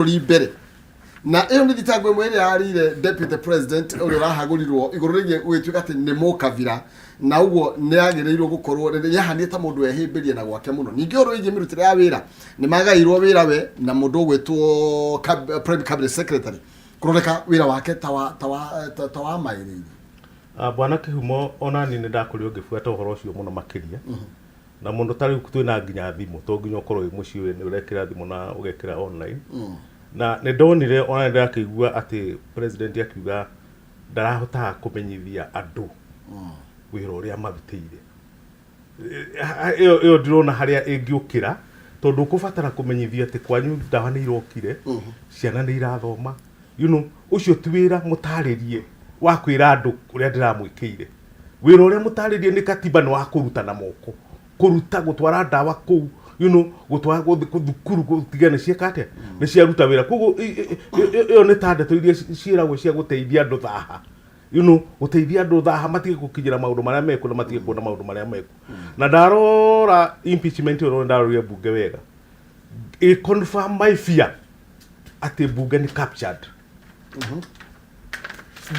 Bũrũri mbere na ĩyo nĩ thitango ĩmwe ĩrĩa yarĩire deputy president ũrĩa ũrahagũrirwo igũrũ rĩgiĩ gũgĩtuĩka atĩ nĩ mũkabira, na ũguo nĩ agĩrĩirwo gũkorwo nĩ ahanire ta mũndũ wehĩmbĩria na gwake mũno. Ningĩ ũhoro wĩgiĩ mĩrutĩre ya wĩra, nĩ magaĩirwo wĩra we na mũndũ ũgwĩtwo prime cabinet secretary kũroreka wĩra wake ta wa maĩrĩire. Ah, Bwana Kĩhumo, ona niĩ nĩ ndakorirwo ngĩbuata ũhoro ũcio mũno makĩria, na mũno ta rĩu twĩna nginya thimũ, to nginya ũkorwo wĩ mũciĩ nĩ ũrekĩra thimũ na ũgekĩra online. Na nĩ ndonire ona nĩ ndakĩigua atĩ president akiuga ndarahotaga kũmenyithia andũ wĩra ũrĩa marutĩire. Ĩyo ndĩrona harĩa ĩngĩũkĩra, tondũ ũkũbatara kũmenyithia atĩ kwanyu ndawa nĩ irokire, ciana nĩ irathoma. Ũcio ti wĩra mũtarĩrie wa kwĩra andũ ũrĩa ndĩramwĩkĩire. Wĩra ũrĩa mũtarĩrie nĩ katiba nĩ wa kũruta na moko, kũruta gũtwara ndawa kũu, gũtwara thukuru, gũtiga nĩ cieka atĩa, nĩ ciaruta wĩra. Koguo ĩyo nĩ ta ndeto iria ciĩragwo cia gũteithia andũ thaha, gũteithia andũ thaha matige gũkinyĩra maũndũ marĩa mekuo na matige kuona maũndũ marĩa mekuo. Na ndarora impeachment ĩyo, ndarorire mbunge wega, ĩ confirm my fear atĩ mbunge nĩ captured.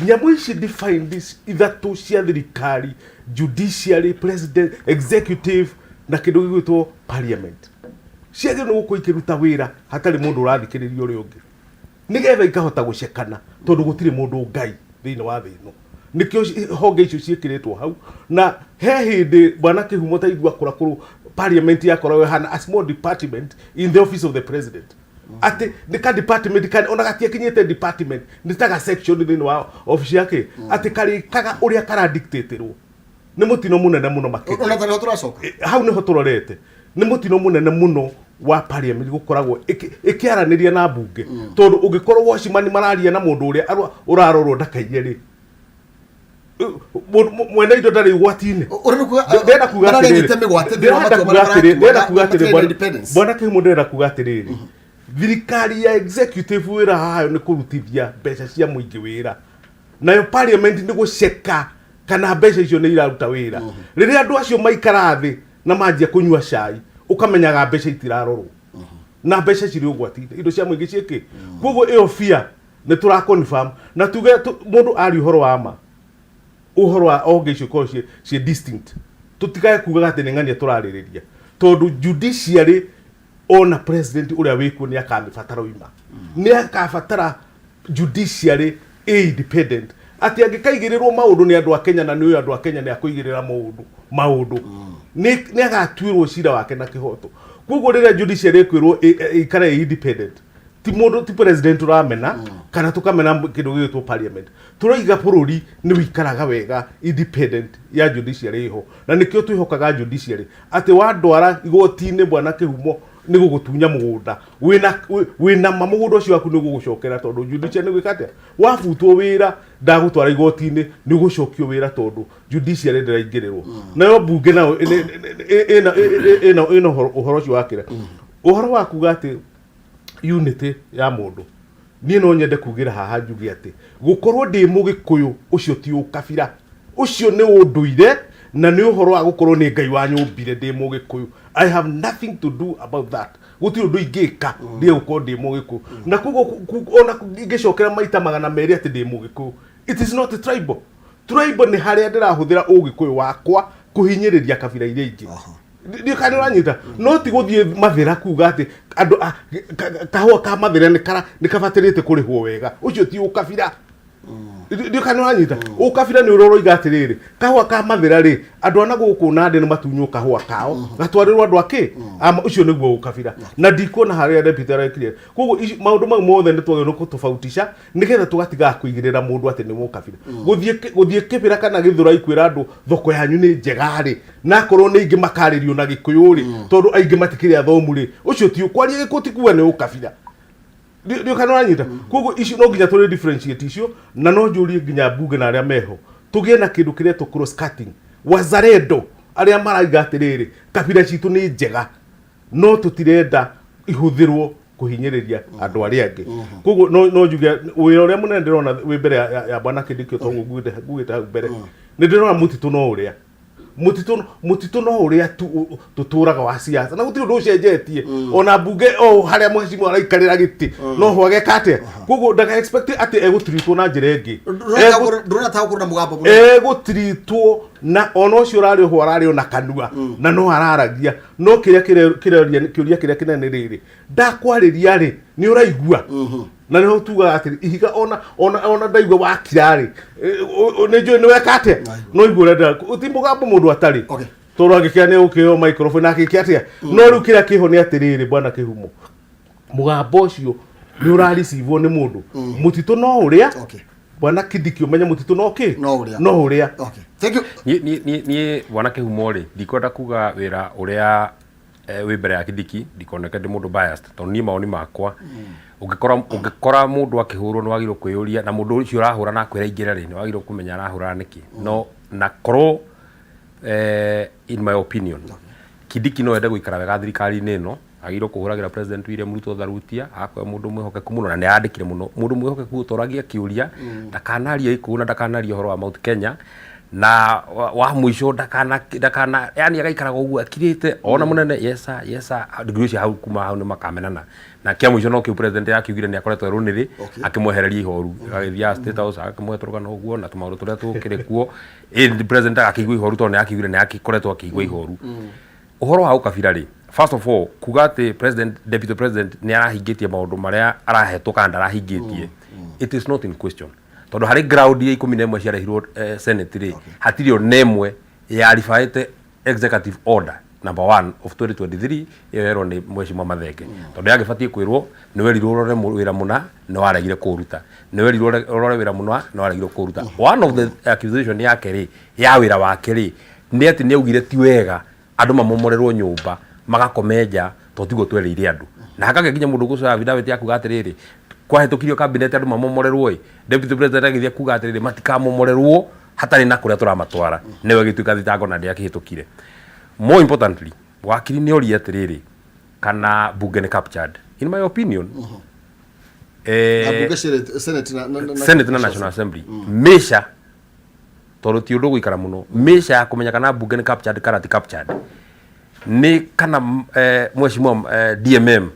Nyamũ ici defined ithatũ cia thirikari, judiciary, president, executive na kĩndũ gĩgwĩtwo parliament, ciagĩrĩirwo nĩ gũkorwo ikĩruta wĩra hatarĩ mũndũ ũrathikĩrĩria ũrĩa ũngĩ, nĩgetha ikahota gũcekana, tondũ gũtirĩ mũndũ ngai thĩinĩ wa thĩ ĩno. Nĩkĩo honge icio ciĩkĩrĩtwo hau. Na he hĩndĩ, Bwana Kĩhumo, ta igua kũrakũrũ, parliament yakoragwo ĩhana a small department in the office of the president, atĩ nĩ ka department ka ona gatiakinyĩte department, nĩ ta ga section thĩinĩ wa office yake, atĩ karĩkaga ũrĩa karadictatĩrwo. Nĩ mũtino mũnene mũno makĩria. Ona tarĩho tũracoka. Hau nĩho tũrorete. Nĩ mũtino mũnene mũno wa parliament gũkoragwo ĩkĩaranĩria na mbunge, tondũ ũngĩkorwo watchman mararia na mũndũ ũrĩa ũrarorwo ndakaiye rĩ, mwene indo ndarĩ ũgwati-inĩ. Ũrĩa nĩ kuga Ndĩrenda kuga atĩrĩrĩ, mararengete mĩgwate thĩinĩ wa ndĩrenda matua kuga marĩa atĩrĩrĩ, ndĩrenda maratua kuga atĩrĩrĩ, matirĩ na independence. Bwana Kĩhumo, ndĩrenda kuga atĩrĩrĩ, thirikari ya executive wĩra wayo nĩ kũrutithia mbeca cia mũingĩ wĩra, nayo parliament nĩ gũceka kana mbeca icio nĩ iraruta wĩra. Rĩrĩa andũ acio maikara thĩ na manjia kũnyua cai, ũkamenyaga mbeca itirarorwo na mbeca cirĩ ũgwati-inĩ, indo cia mũingĩ ciĩkĩ. Koguo ĩyo fear nĩ tũra confirm na tuge mũndũ aria ũhoro wa ma, ũhoro wa honge icio ikorwo ciĩ distinct, tũtikae kugaga atĩ nĩ ng'ania tũrarĩrĩria, tondũ judiciary ona president ũrĩa wĩkuo nĩ akamĩbatara oima, nĩ akabatara judiciary ĩ independent, atĩ angĩkaigĩrĩrwo maũndũ nĩ andũ a Kenya, na nĩ andũ a Kenya nĩ akũigĩrĩra maũndũ, nĩ agatuĩrwo cira wake na kĩhoto. Koguo rĩrĩa judiciary ĩkwĩrwo ĩikare ĩ independent, ti mũndũ, ti president ũramena kana tũkamena kĩndũ gĩgwĩtwo parliament, tũraiga bũrũri nĩ wĩikaraga wega independent ya judiciary ĩho. Na nĩkĩo twĩhokaga judiciary atĩ wandwara igoti-inĩ, Bwana Kĩhumo, nĩ gũgũtunya mũgũnda, wĩna ma mũgũnda ũcio waku nĩ ũgũgũcokera, tondũ judiciary nĩ gwĩka atĩa, wabutwo wĩra ndagũtwara igoti-inĩ, nĩ ũgũcokio wĩra, tondũ judiciary ndĩraingĩrĩrwo. Nayo mbunge nayo ĩna ũhoro ũcio wa kĩrĩa, ũhoro wa kuga atĩ unity ya mũndũ. Niĩ no nyende kugĩra haha njuge atĩ gũkorwo ndĩ mũgĩkũyũ, ũcio ti ũkabira, ũcio nĩ ũndũire na nĩ ũhoro wa gũkorwo nĩ Ngai wanyũmbire ndĩ mũgĩkũyũ. I have nothing to do about that. Gũtirĩ ũndũ ingĩka ndige gũkorwo ndĩ mũgĩkũyũ, na koguo ona ingĩcokera maita 200 atĩ ndĩ mũgĩkũyũ, it is not tribal. Tribal nĩ harĩa ndĩrahũthĩra ũgĩkũyũ wakwa kũhinyĩrĩria kabira iria ingĩ. Ndiũ kana ũranyita. No ti gũthiĩ Mathĩra kuga atĩ andũ kahũa ka Mathĩra nĩ kabatĩrĩte kũrĩhwo wega, ũcio ti ũkabira. Ndiũ kana ũranyita. Ũkabira nĩ ũrĩa ũroiga atĩrĩrĩ, kahũa ka Mathĩra rĩ, andũ ana gũkũ Nandĩ nĩ matunywo kahũa kao gatwarĩrwo andũ akĩ Ama, ũcio nĩguo ũkabira, na ndikuona harĩa deputy arekire. Koguo maũndũ mau mothe nĩ twagĩrĩirwo kũtofautisha, nĩgetha tũgatigaga kũigĩrĩra mũndũ atĩ nĩ mũkabira. Gũthiĩ Kĩbĩra kana Gĩthũrai kwĩra andũ thoko yanyu nĩ njega rĩ, na akorwo nĩ aingĩ makarĩrio na Gĩkũyũ rĩ, tondũ aingĩ matikĩrĩ athomu rĩ, ũcio ti kwaria Gĩkũyũ ti kuga nĩ ũkabira. Ndio kana ũranyita? Koguo icio no nginya tũrĩ differentiate icio, na no njũrie nginya mbunge na arĩa meho, tũgĩe na kĩndũ kĩretwo cross cutting, wazalendo arĩa maraiga atĩrĩrĩ, kabira citũ nĩ njega no tũtirenda ihũthĩrwo kũhinyĩrĩria andũ arĩa angĩ. Koguo no njuge wĩra ũrĩa mũnene ndĩrona wĩ mbere ya Bwana Kindiki, toguo ngugĩte hau mbere, nĩ ndĩrona mũtitũ no ũrĩa Mũtitũ, mũtitũ no ũrĩa tu tũtũraga wa siasa, na gũtirĩ ũndũ ũcenjetie. Ona mbunge o harĩa mheshimiwa araikarĩra gĩtĩ no ho ageka atĩa. Koguo ndaka expect atĩ egũtiritwo na njĩra ĩngĩ. Ndũrona ta gũkorwo na mũgambo mũnene? Egũtiritwo na ona ũcio ũrarĩ oho ararĩ ona kanua na no araragia, no kĩrĩa kĩroria, kĩũria kĩrĩa kĩnene nĩ rĩrĩ, ndakwarĩria rĩ, nĩ ũraigua? Na nĩho tugaga atĩrĩ, ihiga ona ndaigua wakira rĩ, nĩ njũĩ nĩ weka atĩa, no igua ũrĩa ti mũgambo mũndũ atarĩ. Tondũ angĩkĩra nĩ ũkĩheo microphone akĩke atĩa? No rĩu kĩrĩa kĩho nĩ atĩrĩrĩ, bwana Kĩhumo, mũgambo ũcio nĩ ũrarecivwo nĩ mũndũ? Mũtitũ no ũrĩa. Bwana Kindiki, ũmenye mũtitũ no kĩ? No ũrĩa. No ũrĩa. Okay. Thank you. Niĩ bwana Kĩhumo rĩ, ndikwenda kuga wĩra ũrĩa wĩ mbere ya Kindiki ndikoneke ndĩ mũndũ biased, tondũ niĩ mawoni makwa, ũngĩkora mũndũ akĩhũrwo, nĩ wagĩrĩirwo kwĩyũria, na mũndũ ũcio ũrahũra na akwĩra ingĩra rĩ, nĩ wagĩrĩirwo kũmenya arahũra nĩkĩ. No na korwo in my opinion, Kindiki no ende gũikara wega thirikari-inĩ ĩno, agĩrĩirwo kũhũragĩra President William Ruto tharutia, akorwo mũndũ mwĩhokeku mũno, na nĩ arandĩkire mũno, mũndũ mwĩhokeku ũtoragia kĩũria, ndakanarie Gĩkũyũ na ndakanarie ũhoro wa Mount Kenya, na wa mũico ndakana, yani agaikaraga ũguo akirĩte ona mũnene, "Yes sir, yes sir." Ndigiri ũcio hau, kuma hau nĩ makamenana, na kĩa mũico no kĩu president yakiugire nĩ akoretwo erũnĩrĩ akĩmwehereria ihoru, agagĩthiaga State House agakĩmũhe tũrũgano ũguo na tũmaũndũ tũrĩa tũkĩrĩ kuo. Ĩ president agakĩigua ihoru tondũ nĩ akiugire nĩ akĩkoretwo akĩigua ihoru. Ũhoro wa ũkabira rĩ, first of all, kuga atĩ president, deputy president nĩ arahingĩtie maũndũ marĩa arahetwo kana ndarahingĩtie, it is not in question, tondũ harĩ ground iria 11 ciarehirwo senate rĩ, hatirĩ ona ĩmwe yaribaĩte executive order number 1 of 2023 ĩyo yerwo nĩ mheshimiwa Mathenge, tondũ yagĩbatiĩ kwĩrwo nĩ werirwo ũrore wĩra mũna nĩ waregire kũũruta, nĩ werirwo ũrore wĩra mũna nĩ waregire kũũruta. One of the accusation yake rĩ, ya wĩra wake rĩ, nĩ atĩ nĩ augire ti wega andũ mamomorerwo nyũmba magakome nja, tondũ tiguo twerĩire andũ, na hakagĩa nginya mũndũ gũcoya affidavit ya kuga atĩrĩrĩ, kwahĩtũkirio cabinet andũ mamomorerwo ĩ, deputy president agĩthiĩ kuga atĩrĩrĩ, matikamomorerwo hatarĩ na kũrĩa tũramatwara, nĩwe ĩgĩtuĩka thitango na ndĩakĩhĩtũkire. More importantly, wakiri nĩ oria atĩrĩrĩ, kana bunge nĩ captured. In my opinion, Na bunge, Senate Senate na National Assembly measure, tondũ ti ũndũ gũikara mũno, measure ya kũmenya kana bunge nĩ captured kana ti captured nĩ kana mheshimiwa DMM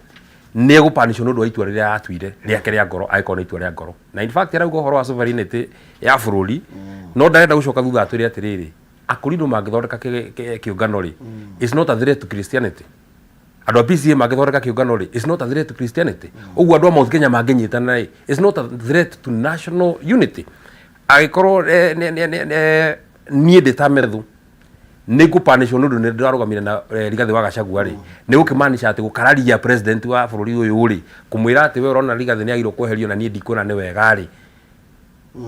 nĩ egũpanishwo nĩ ũndũ wa itua rĩrĩa atuire rĩake rĩa ngoro, angĩkorwo nĩ itua rĩa ngoro. Na in fact arauga ũhoro wa sovereignty ya bũrũri, no ndarenda gũcoka thutha atwĩre atĩrĩrĩ, akũrinũ mangĩthondeka kĩũngano rĩ, is not a threat to Christianity. Andũ a PCA mangĩthondeka kĩũngano rĩ, is not a threat to Christianity. Ũguo andũ a Mount Kenya mangĩnyitana rĩ, is not a threat to national unity. Angĩkorwo niĩ ndĩ ta Methu nĩ ngũpanishwo nĩ ũndũ nĩ ndĩrarũgamire na Rigathĩ wa Gachagua rĩ, nĩ gũkĩmaanisha atĩ gũkararia president wa bũrũri ũyũ rĩ, kũmwĩra atĩ we ũrona Rigathĩ nĩ agĩrĩirwo kweherio na niĩ ndikuona nĩ wega rĩ,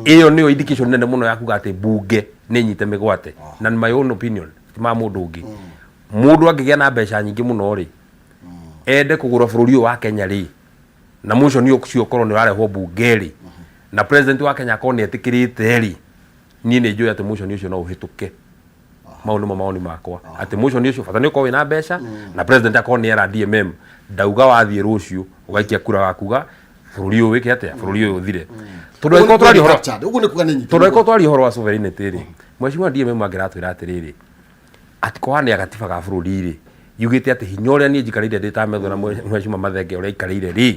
ĩyo nĩyo indication nene mũno ya kuga atĩ bunge nĩ nyite mĩgwate. Na in my own opinion, ti ma mũndũ ũngĩ, mũndũ angĩgĩa na mbeca nyingĩ mũno rĩ, ende kũgũra bũrũri ũyũ wa Kenya rĩ, na motion ũcio ũkorwo nĩ ũrarehwo bunge rĩ, na president wa Kenya akorwo nĩ etĩkĩrĩte rĩ, niĩ nĩ njũĩ atĩ motion ũcio no ũhĩtũke. Mau nĩmo mawoni makwa, atĩ motion ũcio bata nĩ ũkorwo wĩna mbeca na president akorwo nĩ era DMM ndauga wathiĩ rũciũ ũgaikia kura wakuga bũrũri ũyũ wĩke atĩa, bũrũri ũyũ ũthire, tondũ angĩkorwo tũraria ũhoro Captured. Ũguo nĩ kuga nĩ nyite. Tondũ angĩkorwo twaria ũhoro wa sovereignty rĩ, mheshimiwa DMM angĩratwĩra atĩrĩrĩ, article 1 ya gatiba ga bũrũri rĩ, yugĩte atĩ hinya ũrĩa niĩ njikarĩire ndĩ ta Methu na mheshimiwa Mathenge ũrĩa aikarĩire rĩ,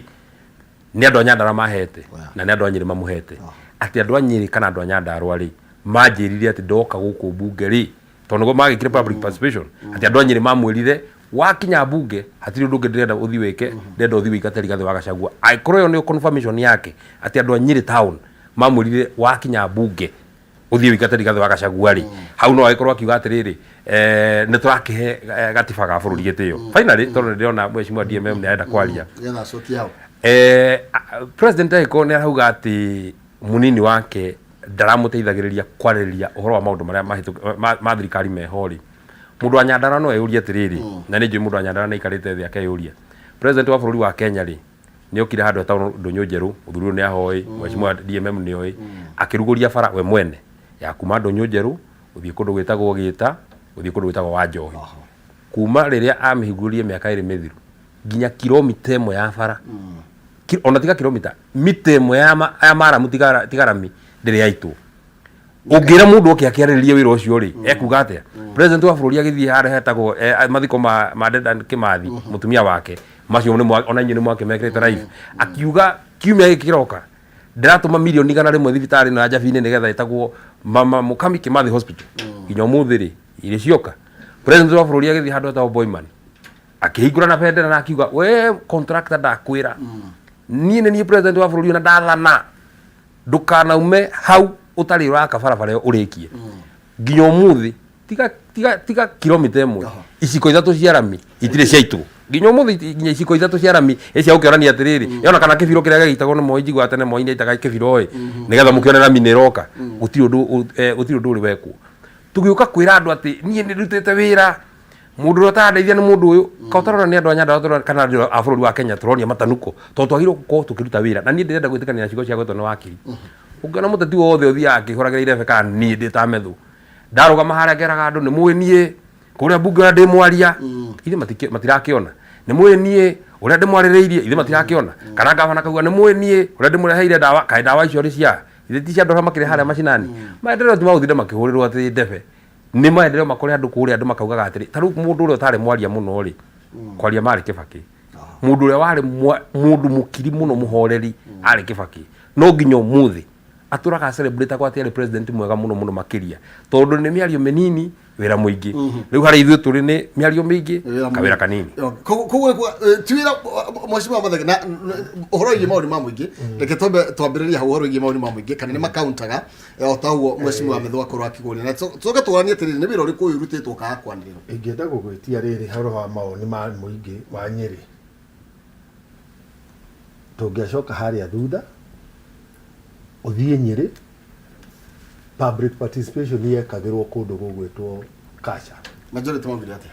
nĩ andũ a Nyandarua mahete na nĩ andũ a Nyĩrĩ mamũhete, atĩ andũ a Nyĩrĩ kana andũ a Nyandarua rĩ, manjĩrire atĩ ndoka gũkũ bunge rĩ, tondũ nĩguo magĩkire public participation, atĩ andũ a Nyĩrĩ mamwĩrire wakinya bunge hatirĩ ũndũ ũngĩ ndĩrenda ũthiĩ wĩke, ndĩrenda ũthiĩ wĩingate Rigathĩ wa Gachagua. Angĩkorwo ĩyo nĩyo confirmation yake atĩ andũ a Nyĩrĩ town mamwĩrire wakinya bunge ũthiĩ wĩingate Rigathĩ wa Gachagua rĩ, hau no agĩkorwo akiuga atĩrĩrĩ, nĩ tũrakĩhe gatiba ga bũrũri gĩtĩo. Finally, tondũ nĩ ndĩrona mheshimiwa DMM nĩ arenda kwaria, Nĩgetha acokie hau. President angĩkorwo nĩ arauga atĩ mũnini wake ndaramũteithagĩrĩria kwarĩrĩria ũhoro wa maũndũ marĩa ma thirikari meho rĩ, mũndũ wa Nyandarua no eyũrie atĩrĩrĩ, na nĩ njũĩ mũndũ wa Nyandarua nĩ aikarĩte thĩ akeyũria, president wa bũrũri wa Kenya rĩ, nĩ okire handũ hetagwo Ndũnyũ Njerũ, mũthuri ũyũ nĩ ahoĩ, mheshimiwa DMM nĩ oĩ, akĩrugũria bara we mwene ya kuma Ndũnyũ Njerũ gũthiĩ kũndũ gwĩtagwo Gĩta, gũthiĩ kũndũ gwĩtagwo Wanjohi. Kuma rĩrĩa amĩhingũrire mĩaka 2 mĩthiru, nginya kilomita 1 ya bara, ona tiga kilomita, mita 1 ya maramu tiga rami ndĩrĩ yaitwo. Ũngĩra mũndũ oke akĩarĩrĩrie wĩra ũcio rĩ, ekuga atĩa? President wa bũrũri agĩthiĩ harĩa hetagwo mathiko ma Dedan Kimathi, mũtumia wake, macio nĩ ona inyuĩ nĩ mwakĩmekĩrĩte live, akiuga kiumia gĩkĩ kĩroka ndĩratũma mirioni 100 thibitarĩ ĩno ya Njabini nĩgetha ĩtagwo Mama Mukami Kimathi Hospital. Nginya ũmũthĩ rĩ, irĩ cioka? President wa bũrũri agĩthiĩ handũ hetagwo Boyman, akĩhingũra na bendera na akiuga, we contractor, ndakwĩra niĩ nĩ niĩ president wa bũrũri, ona ndathana ndũkanaume hau ũtarĩ ũraka barabara ĩyo ũrĩkie. Nginya ũmũthĩ tiga kilomita 1, iciko 3 cia rami itirĩ ciaitwo nginya ũmũthĩ. Nginya iciko 3 cia rami cia gũkĩonania atĩrĩrĩ, yona kana kĩbiro kĩrĩa gĩgĩitagwo nĩ Moi, njiguaga tene Moi nĩaitaga kĩbiro ĩ, nĩgetha mũkĩone rami nĩ ĩroka. Gũtirĩ ũndũ ũrĩ wekwo. Tũgĩũka kwĩra andũ atĩ niĩ nĩ ndutĩte wĩra, mũndũ ũrĩa ũtarandeithia nĩ mũndũ ũyũ ka ũtarona nĩ andũ a Nyandarua kana andũ a bũrũri wa Kenya tũronia matanuko, tondũ twagĩrĩirwo gũkorwo tũkĩruta wĩra. Na niĩ ndĩrenda gwĩtĩkania na ciugo cia gwetwo nĩ wakiri. Ũngĩona mũteti wothe ũthiaga akĩhũragĩra irebe, kana niĩ ndĩ ta methu ndarũgama harĩa ngeraga andũ nĩ mũĩ niĩ kũrĩa mbunge ũrĩa ndĩ mwaria, ithe matirakĩona nĩ mũĩ niĩ ũrĩa ndĩmwarĩrĩirie, ithe matirakĩona. Kana gavana kauga nĩ mũĩ niĩ ũrĩa ndĩmũreheire ndawa, kaĩ ndawa icio rĩ cia ithe ti cia andũ arĩa makĩrĩ harĩa macinani? Maendeleo ti magũtinda makĩhũrĩrwo atĩ ndebe, nĩ maendeleo makore andũ kũrĩa. Andũ makaugaga atĩrĩ, ta rĩu mũndũ ũrĩa ũtarĩ mwaria mũno rĩ, kwaria marĩ Kĩbakĩ. Mũndũ ũrĩa warĩ mũndũ mũkiri mũno, mũhoreri, arĩ Kĩbakĩ. No nginya ũmũthĩ atũraga celebrate agwo atĩ arĩ president mwega mũno mũno makĩria, tondũ nĩ mĩario mĩnini, wĩra mũingĩ. Rĩu harĩa ithuĩ tũrĩ nĩ mĩario mĩingĩ, kawĩra kanini. Koguo ti wĩra, mheshimiwa Mathenge, na ũhoro wĩgiĩ maũndũ ma mũingĩ, reke twambe twambĩrĩrie hau, ũhoro wĩgiĩ maũndũ ma mũingĩ kana nĩ makauntaga o ta ũguo mheshimiwa Methu akorwo akĩgũria, na tũcoke tũranie atĩrĩrĩ, nĩ wĩra ũrĩkũ ũyũ ũrutĩtwo kaga kwanĩrĩrwo? Ingĩenda gũgwĩtia rĩrĩ, horo wa mawoni ma mũingĩ wa Nyĩrĩ, tũngĩacoka harĩa thutha ũthiĩ Nyĩrĩ, public participation yekagĩrwo kũndũ gũgwĩtwo Kasha. Majority maugire atĩa?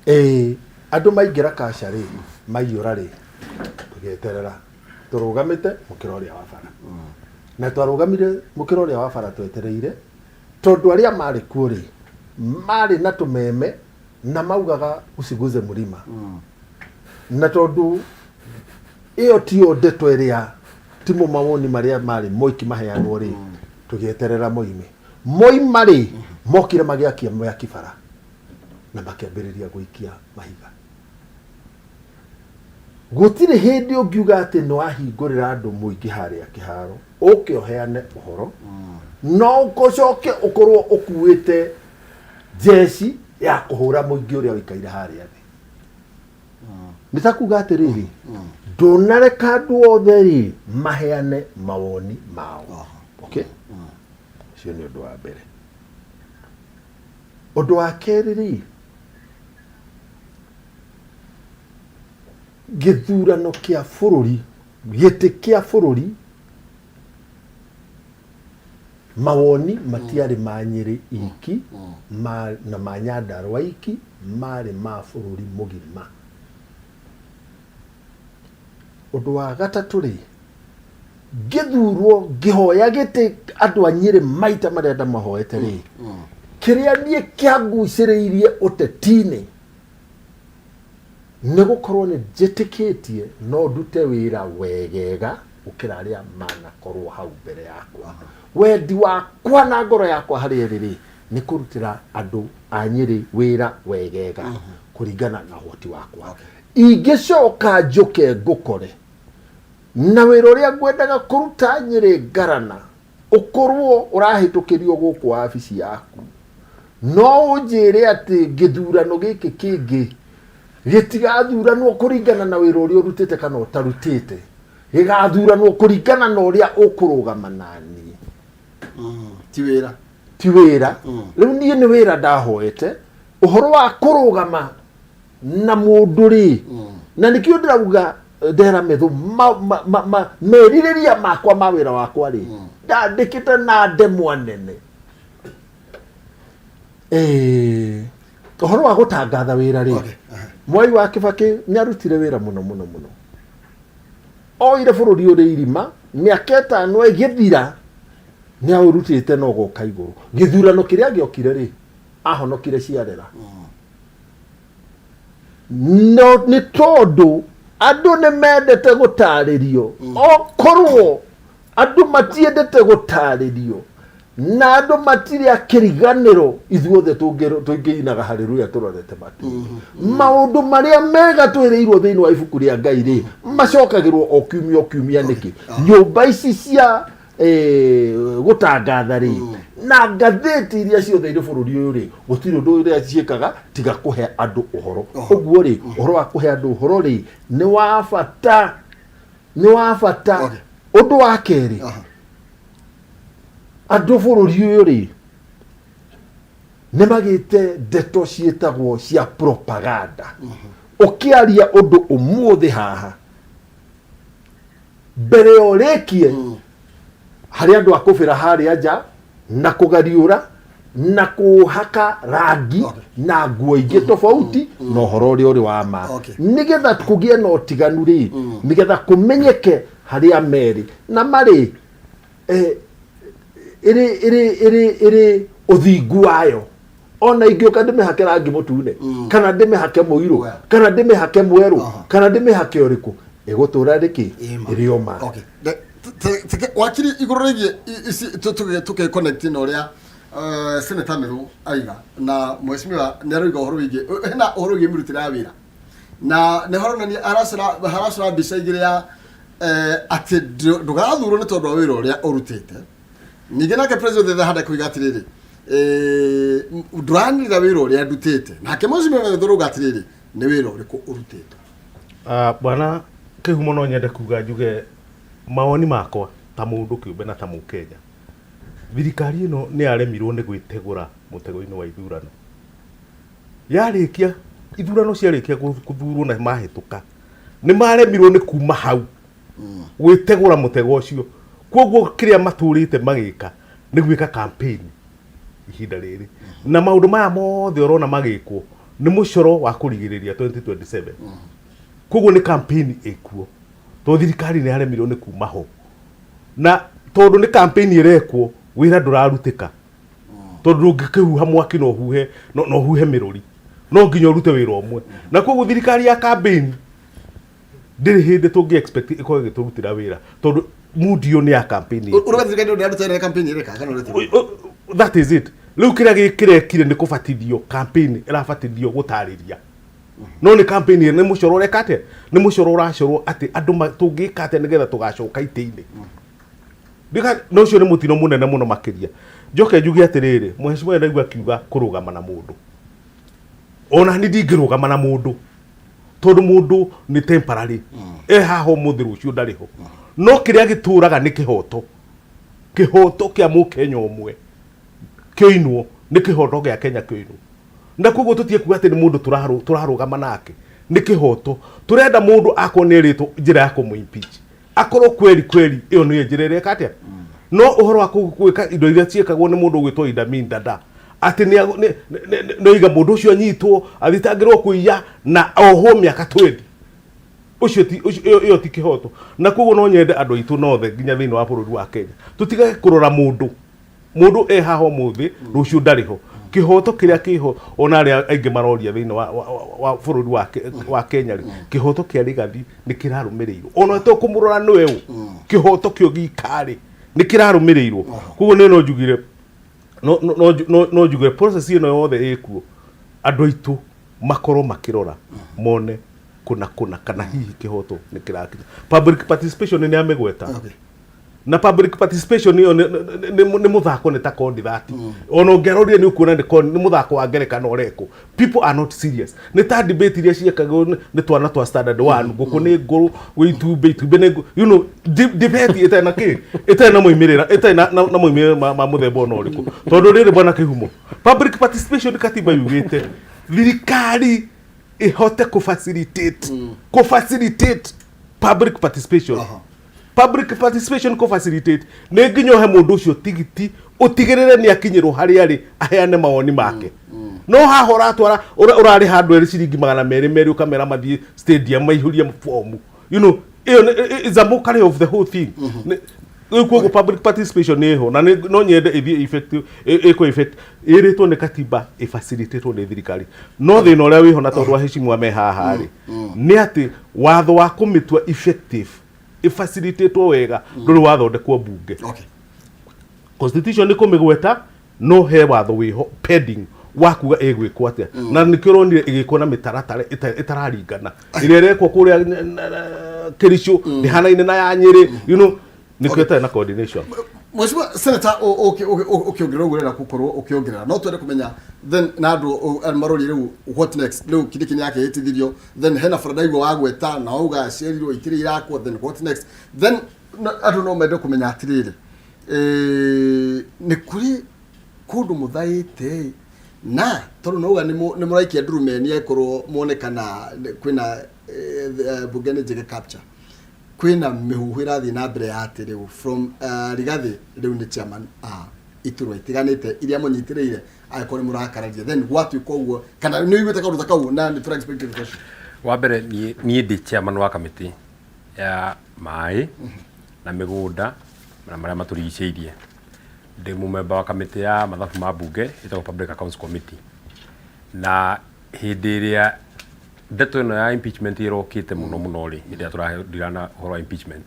Ĩĩ, andũ maingĩra Kasha rĩ, maiyũra rĩ, tũgĩeterera tũrũgamĩte mũkĩra ũrĩa wa bara, na twarũgamire mũkĩra ũrĩa wa bara twetereire, tondũ arĩa marĩ kuo rĩ, marĩ na tũmeme na maugaga usiguze mlima, na tondũ ĩyo tiyo ndeto ĩrĩa timo mawoni marĩa marĩ moiki maheanwo rĩ, tũgĩeterera moime. Moima rĩ, mokire magĩakia mwaki bara na makĩambĩrĩria gũikia mahiga. Gũtirĩ hĩndĩ ũngiuga atĩ nĩ wahingũrĩra andũ mũingĩ harĩa kĩharo ũke ũheane ũhoro, no ũcoke ũkorwo ũkuĩte njeci ya kũhũra mũingĩ ũrĩa ũikaire harĩa thĩ. Nĩ ta kuga atĩrĩrĩ, ndũnareka andũ othe rĩ maheane mawoni mao. Okay, ũcio nĩ ũndũ wa mbere. Ũndũ wa kerĩ rĩ, gĩthurano kĩa bũrũri, gĩtĩ kĩa bũrũri, mawoni matiarĩ ma Nyĩrĩ iki na ma Nyandarũa iki, marĩ ma bũrũri mũgima. Ũndũ wa gatatũ rĩ, ngĩthurwo ngĩhoya gĩtĩ andũ a Nyĩrĩ maita marĩa ndamahoete rĩ, kĩrĩa niĩ kĩangucĩrĩirie ũteti-inĩ nĩ gũkorwo nĩ njĩtĩkĩtie no ndute wĩra wegega gũkĩra arĩa manakorwo hau mbere yakwa. Wendi wakwa na ngoro yakwa harĩa ĩrĩ rĩ, nĩ kũrutĩra andũ a Nyĩrĩ wĩra wegega kũringana na ũhoti wakwa. Ingĩcoka njũke ngũkore na wĩra ũrĩa ngwendaga kũruta Nyĩrĩ ngarana ũkorwo ũrahĩtũkĩrio gũkũ wabici yaku, no ũnjĩre atĩ gĩthurano gĩkĩ kĩngĩ gĩtigathuranwo kũringana na wĩra ũrĩa ũrutĩte kana ũtarutĩte, gĩgathuranwo kũringana na ũrĩa ũkũrũgama naniĩ. Ti wĩra. Ti wĩra. Rĩu niĩ nĩ wĩra ndahoete, ũhoro wa kũrũgama na mũndũ rĩ, na nĩkĩo ndĩrauga ndera metho merirĩria makwa ma wĩra wakwa rĩ, ndandĩkĩte na ndemwa nene. Ũhoro wa gũtangatha wĩra rĩ, Mwai wa Kĩbakĩ nĩ arutire wĩra mũno mũno mũno. Oire bũrũri ũrĩ irima, mĩaka 5 ĩgĩthira nĩ aũrutĩte na ũgoka igũrũ. Gĩthurano kĩrĩa gĩokire rĩ, ahonokire ciarera. No nĩ tondũ andũ nĩ mendete gũtarĩrio, okorwo Andũ matiendete gũtarĩrio na andũ matirĩ a kĩriganĩro. Ithuothe tũngĩinaga haleluya tũrorete matu. Maũndũ marĩa mega twĩrĩirwo thĩinĩ wa ibuku rĩa Ngai rĩ, macokagĩrwo o kiumia o kiumia. Nĩkĩ nyũmba ici cia gũtangatha rĩ na ngathĩti iria ciothe irĩ bũrũri ũyũ rĩ, gũtirĩ ũndũ ũrĩa ciĩkaga tiga kũhe andũ ũhoro. Ũguo rĩ, ũhoro wa kũhe andũ ũhoro rĩ nĩ wa bata, nĩ wa bata. Ũndũ wa kerĩ, andũ bũrũri ũyũ rĩ nĩ magĩte ndeto ciĩtagwo cia propaganda. Ũkĩaria ũndũ ũmũthĩ haha mbere ya ũrĩkie, harĩ andũ a kũbĩra harĩa nja na kũgariũra na kũhaka rangi na nguo ingĩ tofauti na ũhoro ũrĩa ũrĩ wa ma, nĩgetha kũgĩe na ũtiganu rĩ, nĩgetha kũmenyeke harĩa merĩ na marĩ ĩrĩ ĩrĩ ĩrĩ ĩrĩ ũthingu wayo. Ona ingĩũka ndĩmĩhake rangi mũtune kana ndĩmĩhake mũirũ kana ndĩmĩhake mwerũ kana ndĩmĩhake ũrĩkũ, ĩgũtũra rĩkĩ ĩrĩ o ma. Okay. Wakiri, igũrũ rĩgiĩ ici tũkĩ connect na ũrĩa Senator Meru aiga na mheshimiwa nĩ aroiga ũhoro wĩgiĩ hena ũhoro wĩgiĩ mĩrutĩre ya wĩra na nĩ haronania haracora mbica igĩrĩ ya atĩ ndũgathurwo nĩ tondũ wa wĩra ũrĩa ũrutĩte. Ningĩ nake President Thahanda kuiga atĩrĩrĩ, ndũranĩrĩra wĩra ũrĩa ndutĩte. Nake mheshimiwa Meru arauga atĩrĩrĩ, nĩ wĩra ũrĩkũ ũrutĩtwo? Ah, bwana Kĩhumo, no nyende kuga njuge mawoni makwa ta mũndũ kĩũmbe na ta Mũkenya, thirikari ĩno nĩ yaremirwo nĩ gwĩtegũra mũtego-inĩ wa ithurano. Yarĩkia ithurano, ciarĩkia gũthurwo na mahĩtũka, nĩ maremirwo nĩ kuma hau gwĩtegũra mũtego ũcio. Koguo kĩrĩa matũrĩte magĩka nĩ gwĩka campaign ihinda rĩrĩ, na maũndũ maya mothe ũrona magĩkwo nĩ mũcoro wa kũrigĩrĩria 2027. Koguo nĩ campaign ĩkuo tondũ thirikari nĩ yaremirwo nĩ kuma ho, na tondũ nĩ campaign ĩrekwo, wĩra ndũrarutĩka, tondũ ndũngĩkĩhuha mwaki no huhe no huhe mĩrũri, no nginya ũrute wĩra ũmwe. Na koguo thirikari ya campaign ndĩrĩ hĩndĩ tũngĩ expect ĩkorwo ĩgĩtũrutĩra wĩra, tondũ mood ĩyo nĩ ya campaign ĩkuo. Ũrauga thirikari ndĩraruta wĩra, campaign ĩreka kana ũrĩa? That is it. Rĩu kĩrĩa kĩrekire nĩ kũbatithio, campaign ĩrabatithio gũtarĩria, no nĩ campaign ĩyo, nĩ mũcoro ũreka atĩa, nĩ mũcoro ũracorwo atĩ andũ tũngĩka atĩa nĩgetha tũgacoka itĩ-inĩ. Na ũcio nĩ mũtino mũnene mũno makĩria. Njoke njuge atĩrĩrĩ, mheshimiwa ndaigua akiuga kũrũgama na mũndũ, ona ni ndingĩrũgama na mũndũ, tondũ mũndũ nĩ temporary, e haha ũmũthĩ, rũciũ ndarĩ ho. No kĩrĩa gĩtũraga nĩ kĩhoto, kĩhoto kĩa Mũkenya ũmwe kĩoinwo nĩ kĩhoto gĩa Kenya kĩoinwo. Na koguo tũtige kuga atĩ nĩ mũndũ tũrarũgama nake, nĩ kĩhoto tũrenda. Mũndũ akorwo nĩ erĩtwo njĩra ya kũmũ impeach, akorwo kweri kweri ĩyo nĩyo njĩra ĩrĩa ĩka atĩa. No ũhoro wa gwĩka indo iria ciĩkagwo nĩ mũndũ ũgwĩtwo Idi Amin Dada, atĩ nĩ oiga mũndũ ũcio anyitwo, athitangĩrwo kũiya na ohwo mĩaka 20, ũcio ti ĩyo ti kĩhoto. Na koguo no nyende andũ aitũ nothe nginya thĩinĩ wa bũrũri wa Kenya tũtigage kũrora mũndũ. Mũndũ e haha ũmũthĩ, rũciũ ndarĩ ho. Kĩhoto kĩrĩa kĩho, ona arĩa aingĩ maroria thĩinĩ wa bũrũri wa Kenya rĩ, kĩhoto kĩa Rigathi nĩ kĩrarũmĩrĩirwo? Ona tũkũmũrora nĩwe ũ, kĩhoto kĩo gĩikarĩ nĩ kĩrarũmĩrĩirwo? Koguo nĩ no njugire no njugire process ĩno yothe ĩkuo, andũ aitũ makorwo makĩrora mone kũna kũna kana hihi kĩhoto nĩ kĩrakinya. Public participation nĩ amĩgweta, na public participation ĩyo nĩ mũthako, nĩ ta kondi thati. Ona ũngĩarorire nĩ ũkuona nĩ mũthako wa ngerekano ũrekwo. People are not serious. Nĩ ta debate iria ciekagwo nĩ twana twa standard one, ngũkũ nĩ ngũrũ gwĩ itumbĩ, itumbĩ nĩ ngũ, debate ĩtarĩ na kĩ, ĩtarĩ na moimĩrĩra, ĩtarĩ na moimĩrĩra ma mũthemba ona ũrĩkũ. Tondũ rĩrĩ, bwana Kĩhumo, public participation, katiba yugĩte thirikari ĩhote kũ facilitate public participation. Public participation kũ facilitate nĩ nginya ũhe mũndũ ũcio tigiti, ũtigĩrĩre nĩ akinyĩrwo harĩa arĩ aheane mawoni make. No haha ũratwara ũrarĩha andũ erĩ ciringi 200 merĩ, ũkamera mathiĩ stadium maihũrie fomu, ĩyo is a mockery of the whole thing. Rĩu koguo public participation nĩ ĩho na no nyende ĩthiĩ effective, ĩkwo effect ĩrĩtwo nĩ katiba, ĩfacilitatwo nĩ thirikari. No thĩna ũrĩa wĩho, na tondũ waheshimiwa me haha rĩ, nĩ atĩ watho wa kũmĩtua effective Ĩfacilitatwo wega, ndũrĩ wathondekwo mbunge. Constitution nĩ kũmĩgweta, no he watho wĩho pending wa kuga ĩgwĩkwo atĩa, na nĩkĩo ũronire ĩgĩkwo na mĩtaratara ĩtararingana. Ĩrĩa ĩrekwo kũrĩa Kericho ndĩhanaine na ya Nyĩrĩ, nĩkĩo ĩtarĩ na coordination. Mheshimiwa Senator, ũkĩongerera ũguo ũrenda gũkorwo ũkĩongerera, no twende kũmenya then na andũ marorie rĩu, what next? Rĩu Kindiki nĩ akĩhĩtithirio, then hena bara ndaigua wagweta na wauga aciarirwo itirĩ irakwo, then what next? Then andũ no mende kũmenya atĩrĩrĩ, nĩ kũrĩ kũndũ mũthaĩte na tondũ nauga nĩ mũraikia ndurumeni angĩkorwo muonekana kwĩna bunge nĩ njĩge capture, kwĩna mĩhuhu ĩrathiĩ na mbere ya atĩ rĩu from Rigathi rĩu nĩ chairman a iturwa itiganĩte iria mũnyitĩrĩire, angĩkorwo nĩ mũrakararia, then gwatuĩka ũguo, kana nĩ ũiguĩte kaũndũ ta kau na nĩ tũra expect question? Wa mbere, niĩ ndĩ chairman wa kamĩtĩ ya maĩ na mĩgũnda na marĩa matũrigicĩirie. Ndĩ mũmemba wa kamĩtĩ ya mathabu ma mbunge ĩtagwo Public Accounts Committee. Na hĩndĩ ĩrĩa ndeto ĩno ya impeachment ĩrokĩte mũno mũno rĩ, hĩndĩ ĩrĩa tũradirana ũhoro wa impeachment,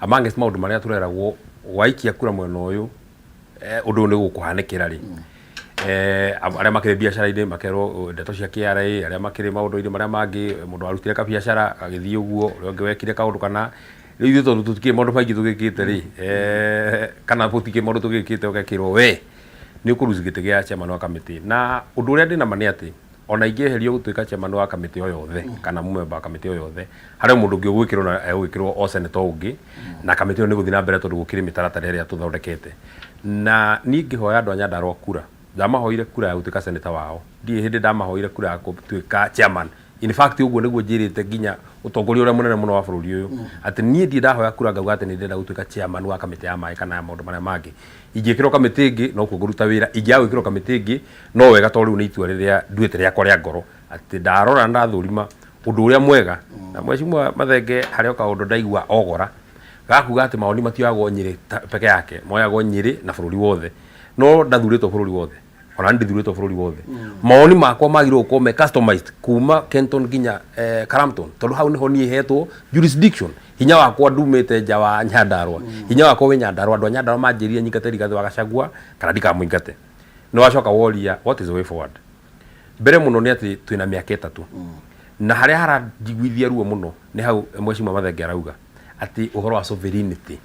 amongst maũndũ marĩa tũreragwo, waikia kura mwena ũyũ, ũndũ ũyũ nĩ gũkũhanĩkĩra rĩ, arĩa makĩrĩ biacara-inĩ makerwo ndeto cia KRA, arĩa makĩrĩ maũndũ-inĩ marĩa mangĩ, mũndũ warutire kabiacara agĩthiĩ ũguo, ũrĩa ũngĩ wekire kaũndũ kana rĩu ithuĩ tondũ tũtikĩrĩ maũndũ maingĩ tũgĩkĩte rĩ, kana gũtikĩrĩ maũndũ tũgĩkĩte, ũgekĩrwo we nĩ ũkũruci gĩtĩ gĩa chairman wa kamĩtĩ. Na ũndũ ũrĩa ndĩna ma nĩ atĩ ona ingĩeherio gũtuĩka chairman wa kamĩtĩ o yothe kana mũmemba wa kamĩtĩ o yothe, harĩ mũndũ ũngĩ ũgwĩkĩrwo na egwĩkĩrwo o senator ũngĩ, na kamĩtĩ ĩyo nĩ gũthiĩ na mbere tondũ gũkĩrĩ mĩtaratara ĩrĩa tũthondekete. Na niĩ ngĩhoya andũ a Nyandarua kura, ndamahoire kura ya gũtuĩka senator wao, ndirĩ hĩndĩ ndamahoire kura ya gũtuĩka chairman. In fact, ũguo nĩguo njĩrĩte nginya ũtongoria ũrĩa mũnene mũno wa bũrũri ũyũ, atĩ niĩ ndirĩ ndahoya kura ngauga atĩ nĩ ndĩrenda gũtuĩka chairman wa kamĩtĩ ya maĩ kana ya maũndũ marĩa mangĩ. Ingĩkĩrwo kamĩtĩ ĩngĩ, nokuo ngũruta wĩra. Ingĩaga gwĩkĩrwo kamĩtĩ ĩngĩ, no wega, tondũ rĩu nĩ itua rĩrĩa nduĩte rĩakwa rĩa ngoro, atĩ ndarora na ndathũrima ũndũ ũrĩa mwega. Na Mheshimiwa Mathenge, harĩ o kaũndũ ndaigua ogora gakuga atĩ mawoni matioyagwo Nyĩrĩ peke yake, moyagwo Nyĩrĩ na bũrũri wothe. No ndathurĩtwo bũrũri wothe, ona ndithurĩtwo bũrũri wothe. Mawoni makwa magĩrĩirwo gũkorwo me customized kuma Kenton nginya Karamton, tondũ hau niho niĩ hetwo jurisdiction. Hinya wakwa ndumĩte nja wa Nyandarua, hinya wakwa wĩ Nyandarua. Andũ a Nyandarua manjĩrire nyingate Rigathĩ wa Gachagua kana ndikamũingate. Nĩ wacoka woria, what is the way forward? Mbere mũno nĩ atĩ twĩna mĩaka 3, na harĩa haranjiguithia ruo mũno nĩ hau Mheshimiwa Mathenge arauga atĩ ũhoro wa sovereignty,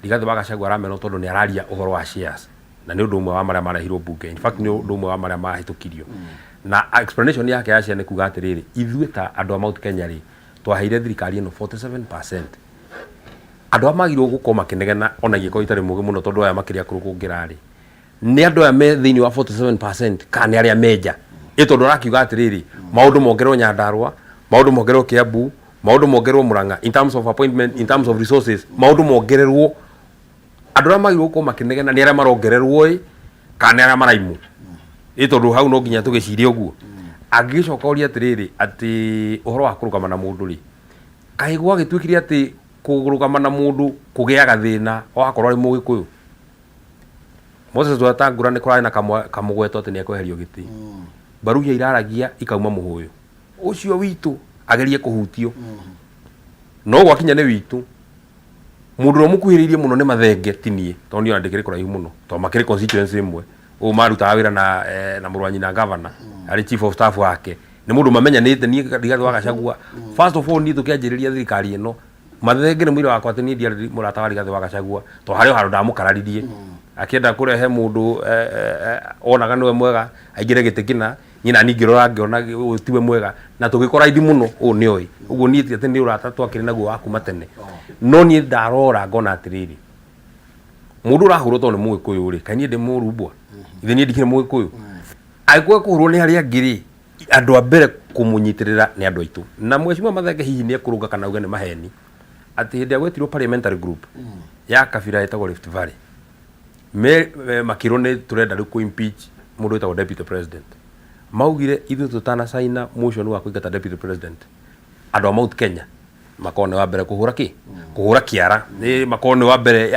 Rigathĩ wa Gachagua aramenwo tondũ nĩ araria ũhoro wa shares, na nĩ ũndũ ũmwe wa marĩa marehirwo mbunge. In fact, nĩ ũndũ ũmwe wa marĩa mahĩtũkirio. Na explanation yake ya share nĩ kuga atĩrĩrĩ, ithuĩ ta andũ a Mount Kenya rĩ, twaheire thirikari ĩno 47%. Andũ aya magĩrĩirwo gũkorwo makĩnegena, ona ingĩkorwo itarĩ mũgĩ mũno, tondũ aya makĩrĩ akũrũ kũngĩra rĩ, nĩ andũ aya me thĩinĩ wa 47% kana nĩ arĩa menja ĩ? Tondũ arakiuga atĩrĩrĩ, maũndũ mongererwo Nyandarua, maũndũ mongererwo Kiambu, maũndũ mongererwo Murang'a, in terms of appointment, in terms of resources, maũndũ mongererwo. Andũ arĩa magĩrĩirwo gũkorwo makĩnegena nĩ arĩa marongererwo ĩ, kana nĩ arĩa maraimwo ĩ? Tondũ hau no nginya tũgĩcirie ũguo. Angĩgĩcoka ũria atĩrĩrĩ, atĩ ũhoro wa kũrũgama na mũndũ rĩ, kaĩ gwagĩtuĩkire atĩ kũrũgama na mũndũ kũgĩaga thĩna wakorwo arĩ mũgĩkũyũ? Moses Wetangula nĩ kũrarĩ na kamũgweto atĩ nĩ ekweherio gĩtĩ. Mbaruhia iraragia ikauma mũhũyũ ũcio witũ agerie kũhutio, no gwakinya nĩ witũ, mũndũ ũrĩa mũkuhĩrĩirie mũno nĩ Mathenge, ti niĩ, tondũ niĩ ona ndĩkĩrĩ kũraihu mũno, tondũ makĩrĩ constituency ĩmwe. Ũũ marutaga wĩra na mũrũ wa nyina governor, arĩ chief of staff wake, nĩ mũndũ mamenyanĩte. Niĩ Rigathĩ wa Gachagua, first of all, niĩ tũkĩanjĩrĩria thirikari ĩno, Mathenge nĩ mũira wakwa atĩ niĩ ndiarĩ mũrata wa Rigathĩ wa Gachagua, tondũ harĩ o handũ ndamũkararirie akĩenda kũrehe mũndũ onaga nĩwe mwega aingĩre gĩtĩ kĩna. Niĩ nani ngĩrora ngĩona ũyũ tiwe mwega, na tũgĩkora indi mũno ũũ nĩ oĩ ũguo. Niĩ ti atĩ nĩ ũrata twakĩrĩ naguo wa kuma tene, no niĩ ndarora ngona atĩrĩrĩ, mũndũ ũrahũrwo tondũ nĩ mũgĩkũyũ rĩ, kaĩ niĩ ndĩ mũrumbwa? Ithe niĩ ndikĩrĩ mũgĩkũyũ? Angĩkorwo kũhũrwo nĩ arĩa angĩ rĩ, andũ a mbere kũmũnyitĩrĩra nĩ andũ aitũ. Na Mheshimiwa Mathenge hihi nĩ ekũrũnga kana auge nĩ maheni atĩ hĩndĩ ĩrĩa gwetirwo parliamentary group ya kabira ĩtagwo Rift Valley, me makĩrwo nĩ tũrenda rĩu kũ impeach mũndũ wĩtagwo deputy president, maugire ithuĩ tũtana caina motion wa kũingata deputy president, andũ a Mount Kenya makorwo nĩ wa mbere kũhũra kĩ kũhũra kĩara, nĩ makorwo nĩ wa mbere.